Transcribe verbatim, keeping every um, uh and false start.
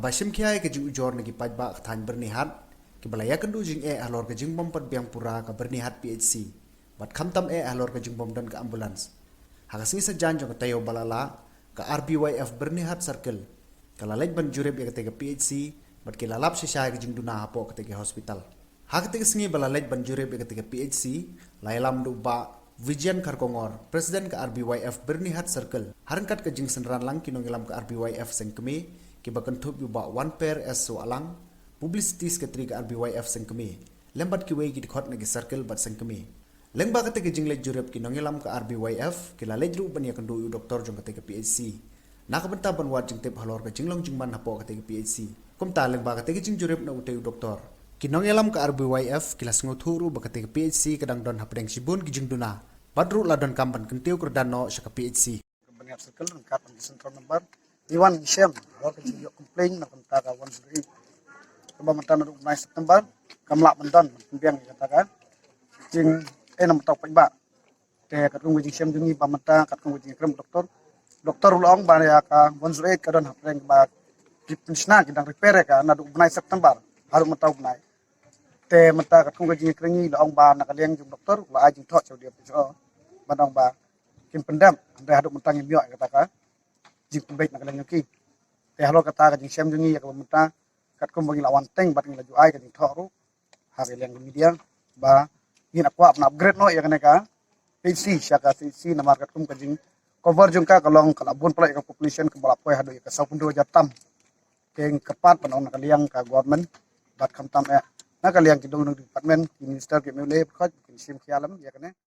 Ba shim khia ïa ka jingujor na ki paidbah ka thaiñ Byrnihat kiba la ïakynduh jingeh halor ka jingbym pat biang pura ka Byrnihat P H C bad khamtam eh halor ka jingbym don ka ambulance. Ha ka sngi Saitjaiñ jong ka taïew ba la lah, ka R B Y F Byrnihat Circle ka la leit ban jurip ïa katei ka P H C bad ki la lap shisha ïa ka jingduna hapoh katei ka hospital. Ha katei ka sngi ba la leit ban jurip ïa katei ka P H C, la ïalam da u Bah Vijayan Kharkongor, President ka R B Y F Byrnihat Circle, ha ryngkat ka jingsynran lang ki nongïalam ka R B Y F seng kmie, kiba kynthup ïa u Bah Wanper S Sohlang, Publicity Secretary ka R B Y F seng kmie, lem bad kiwei ki dkhot na ki circle bad seng kmie. Lyngba katei ka jingleit jurip, ki nongïalam ka R B Y F ki la leit ruh ban ïakynduh ïa u doktor jong katei ka P H C na ka bynta ban wad jingtip halor ka jinglong jingman hapoh katei ka P H C. Kumta, lyngba katei ka jingjurip na utei u doktor, ki nongïalam ka R B Y F ki la sngewthuh ruh ba katei ka P H C ka dang don hapdeng shibun ki jingduna, bad ruh la donkam ban kyntiew kyrdan noh sha ka P H C. Byrnihat Circle ryngkat bad ki central member, ngi wan ngi shem halor ka jingïoh complain na ka bynta ka one zero eight, kaba mynta naduh u bnai September kam lah ban don ban pynbiang ïa kata ka jingeh namar u paidbah. Te katkum ka jingshem jong ngi ba mynta, katkum ka jingkren doktor, doktor u la ong ba ïa ka one zero eight ka don hapdeng ba ki pynshna, ki dang repair ïa ka naduh u bnai September haduh mynta u bnai. Te mynta katkum ka jingkren ngi, la ong ba na ka liang jong doktor u la ai jingthoh sha u D F H O ban ong ba kin pyndep, hynrei haduh mynta ngim ïoh ïa kata ka jingpynbeit na ka liang jong ki. Te halor kata ka jingshem jong ngi ïa kaba mynta, katkum ba ngi la wan teng bad ngi la ju ai ka jingthoh ruh ha ka liang ka media ba ngin kwah ban upgrade noh ïa kane ka P H C sha ka C H C, namar katkum ka jingcover jong ka ka long ka la bun palat ïa ka population kaba la poi haduh ïa ka sawphew hynriew hajar tam. Te ngi kyrpad ban ong na ka liang ka government bad khamtam eh na ka liang ki dong dong department, ki minister, ki M L A, ba khot kin shim khia lem ïa kane.